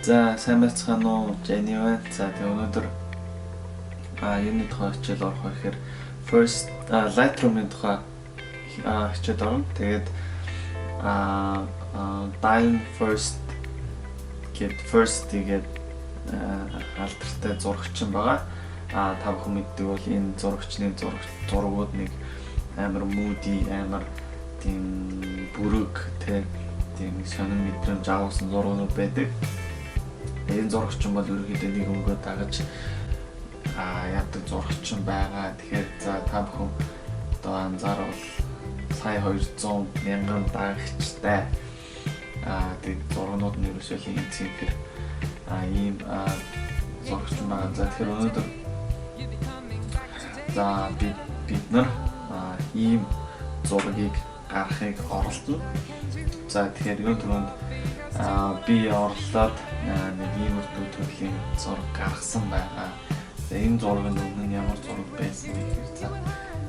За, сайн байцгаана уу? Jenny байна. За, тэгээ өнөөдөр юуны тухай хичээл орох вэ гэхээр first Lightroom-ын тухай хичээл орно. Тэгээд Dylan First гээд First тэгээд алдартай зурагчин байгаа. Та бүхэн мэддэг бол энэ зурагчны зургууд нэг амар moody, амар тийм бүрэг, тийм сонин мэдрэмж агуулсан зургууд байдаг. Энэ зурагчин бол ерөнхийдөө нэг өнгөө дагаж яадаг зурагчин байгаа. Тэгэхээр за, та бүхэн одоо анзаарвал сая 200 мянган дагагчтай. Тэгээд зургнууд нь ерөөсөө л ийм цэнхэр ийм зурагчин байгаа. За, тэгэхээр өнөөдөр за бид нар ийм зургийг гаргахыг оролдоно. За, тэгэхээр юун түрүүнд би орлоод нэг иймэрхүү төрлийн зураг гаргасан байгаа. За, энэ зураг нь өмнө нь ямар зураг байсан бэ гэхээр за,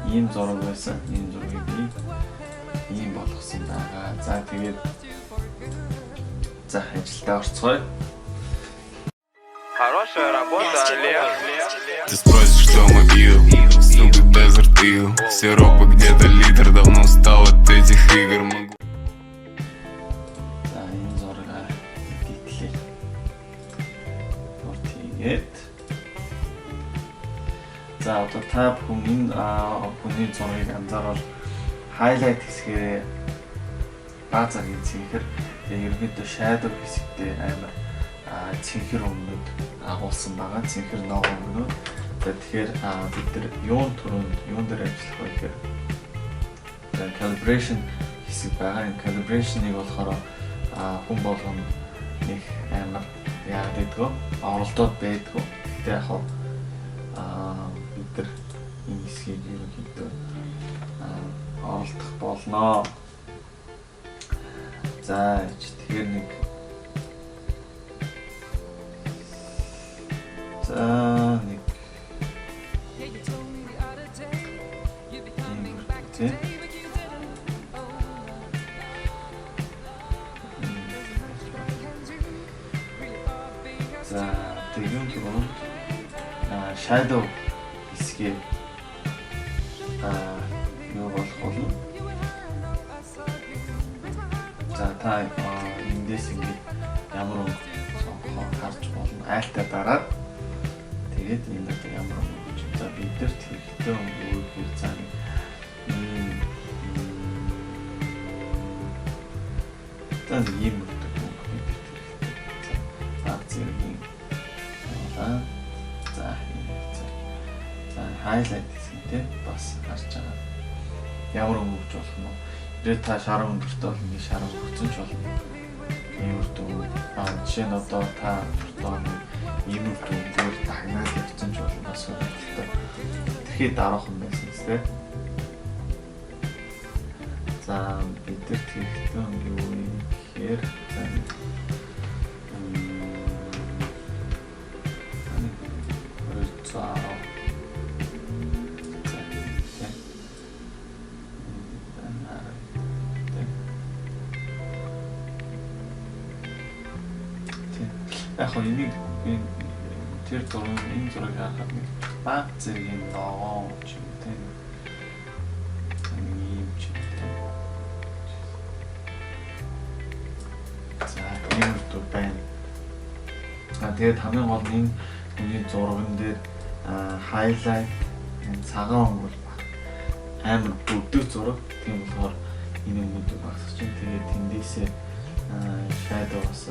ийм зураг байсан. Энэ зургийг би ийм болгосон байгаа. За, тэгээд за, ажилдаа орцгоё. Хорошая работа, Олег. Ты спросишь, кто мобил. Сука, Desert Eagle. Сиропа где-то литр. Давно устал от этих игр. Могу За, энэ зургаа edit лээ. Import хийгээд. За, одоо та бүхэн энэ хүний зургийг анзаарвал highlight хэсгээрээ баа зэргийн цэнхэр, тэгээ ерөнхийдөө shadow хэсэгтээ амар цэнхэр өнгөнүүд агуулсан байгаа. Цэнхэр ногоон өнгөнүүд. За, тэгэхээр бид нар юун түрүүнд юун дээр ажиллах вэ гэхээр за, calibration хэсэг байгаа. Энэ calibration-ыг болохоор хүн болгоно нэг амар яагаад гэдгөө оролдоод байдгүй. Гэхдээ яг хав бид нар энэ хэсгийг ерөнхийдөө оролдох болноо. За, тэгэхээр нэг за нэг тийм. За, тэгвэл түрүүнд shadow хэсгээ юу болох болно. За, та эндээс ингээд ямар өнгө сонгохоо харж болно. Айлтаа дараад тэгээд энэ одоо ямар өнгө гэж. За, бидэрт хэрэгтэй өнгө юу гэхээр за, нэг ийм, за, нэг ийм өнгөтэй өнгө бидэрт хэрэгтэй. За, баг зэргийн аа за, ийм за. За, highlight хэсэг нь те бас харж байгаа. Ямар өнгө өгч болох нь вэ? Хэрвээ та шар өндөртэй бол ингээд шар өнгөцөн ч болно. Иймэрхүү жишээ нь одоо та дуртай нэг иймэрхүү өнгөөр дагнаад явцсан ч болно, бас сонирхолтой. Тэрхий даруухан байсан тест. За, бидэрт хэрэгтэй өнгө юу вэ гэхээр за, нэг 210. За, тийм. Тийм. Тийм. Яг хоо энийг энэ тэр зураг, энэ зургийг харахад нэг баг зэргийн ногоон ч юм, тийм. Нэг ийм ч юм, тийм. За, иймэрхүү байна. Тэгээд хамгийн гол нь энэ хүний зурган дээр highlight, энэ цагаан өнгө бол амар бүрдэг зураг. Тийм болохоор энэ өнгөнүүдийг багасгах чинь тэгээд тэндээсээ shadow-аас,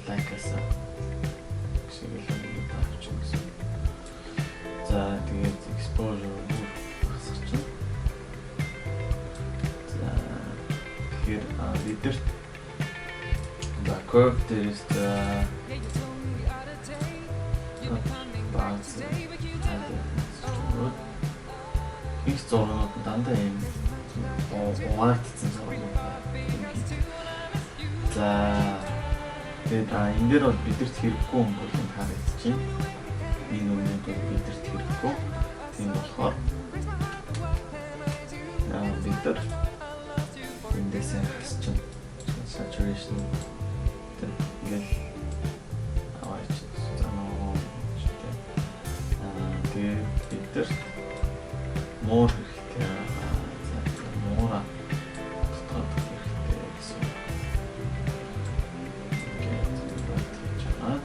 black-аас шиг л өнгөнүүд авчих гэсэн. За, тэгээд exposure бүр багасгах чинь. За, тэгэхээр бидэрт за, curve дээрээс за бааз их зургууд нь дандаа ийм угаагдсан зургууд байна. За, тэгээд энэ дээр бол бидэрт хэрэггүй өнгө бол энд харагдаж байна. Энэ өнгөнүүд бол бидэрт хэрэггүй. Тийм болохоор бид нар эндээсээ хасчихна. Saturation. Тэг ингээл Муур хэрэгтэй. За муура татгаад хэрэгтэй гэсэн. Ингээд хийж байгаа.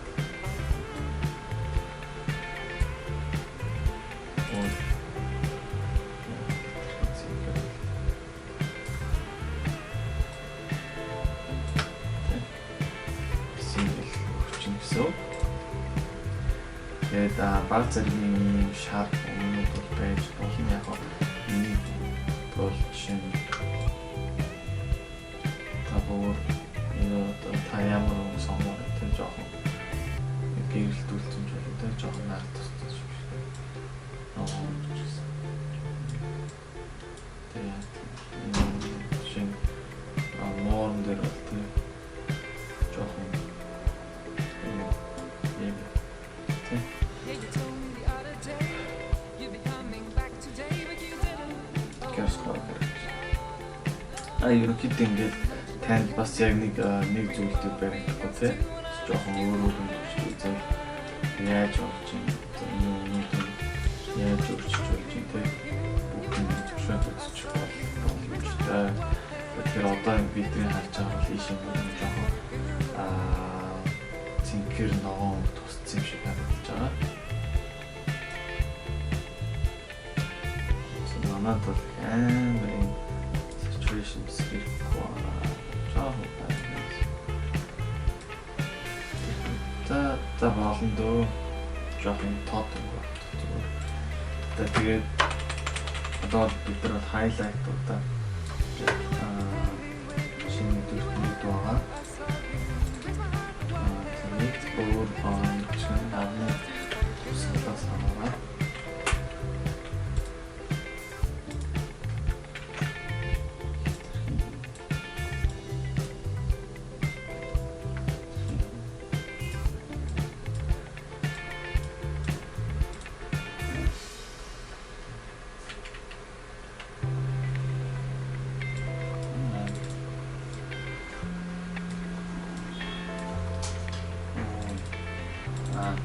Тэгээд баг зэргийн ийм шар өмнөд бол байж болно. Яг энийг бол жишээ нь та бүр энэ одоо та ямар өнгө сонгоор тэ жоохон гэрэлтүүлсэн ч болно тэ жоохон нар туссан юм шиг. Ногоон ч гэсэн. Тэгээд жишээ нь муурн дээр бол тэ жоохон ийм тэ. Ерөнхийдөө ингээд танд бас яг нэг зүйлтэй баригдахгүй тий. Жоохон өөр өөр юм төвчтэй үзэл яаж болж юм, за энэ өмнөд яаж өөрчилж болж юм тий. Бүх юм зөвшөөрөд үзчих боломжтой. Тэгэхээр одоо бидний харж байгаа бол ийш юм жоохон цэнхэр ногоон тусцсан юм шиг харагдаж байгаа. Манад бол амар юм saturations хэрэггүй жоохон байна. За болно дөө. Жоохон тод өнгө зүгээр. За тэгээд одоо бид нар бол хайлайтуудаа шинэ дүртнүүд байгаа. Тэгээд өөр чинь нарны тусгалаас хамаараа.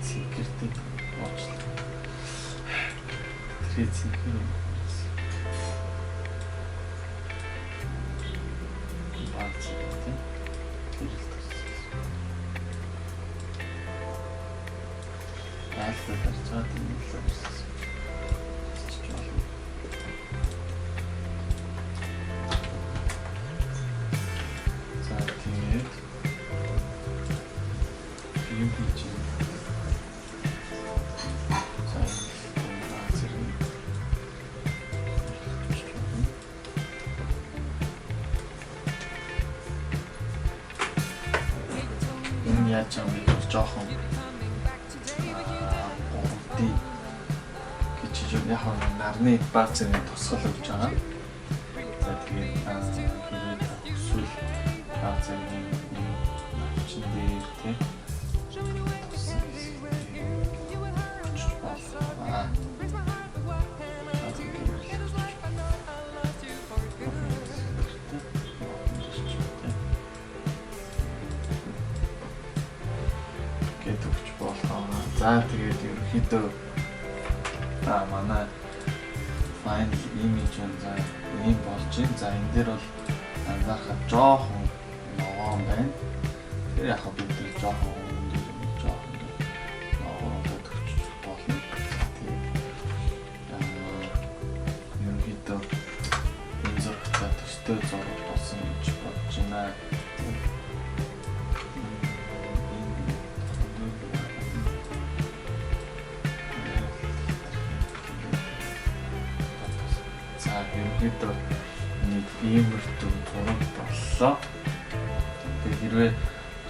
Цэнхэртэй уучлаа. Тэр цэнхэр юм. Баац тийм. Тэр л туссан. Айлтаа дарж байгаа тийм л туссан. За тэгээд юм хийж байна. Яаж юм бэ жоохон 3D гэж яг нарны баг зэрэг тусгал өгч байгаа. За тэгээд хэрвээ та хүсвэл баг зэргийн навчин дээр тий туссан хэсэгтэй өчөж болно. За тэгээд ерөнхийдөө манай final image нь за ийм болж байна. За энэ дээр бол анзаархад жоохон ногоон байна. Тэр яг бид нар жоохон өндөр юм жоохон ногоон төгчж болно. Тэгээд ерөнхийдөө энэ зурагтай төстэй зураг болсон гэж бодож байна. За ерөнхийдөө нэг иймэрхүү зураг боллоо. Тэгээ хэрвээ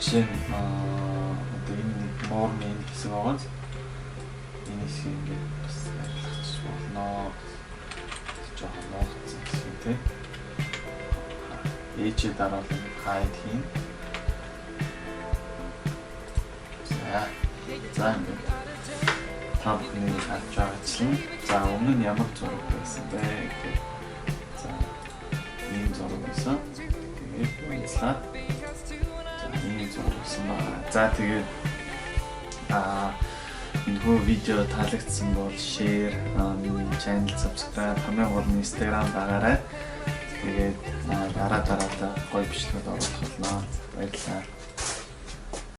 жишээ нь одоо энэ нэг муурны энэ хэсэг байгаа биз? Энэ хэсгийг ингээд бас арилгачих болно. Жоохон нуугдсан хэсэг тий. Ээжээ дараал хайд хийн. За ингээд та бүхний харж байгаачлан за өмнө нь ямар зураг байсан бэ гэхээр за ийм зураг байсан. Тэгээд баярлалаа. За ийм зураг байсан байна. За тэгээд энэхүү видео таалагдсан бол share, миний channel subscribe, хамгийн гол нь Instagram дагаарай. Тэгээд дараа дараадаа гоё бичлэгүүд оруулах болно. Баярлалаа.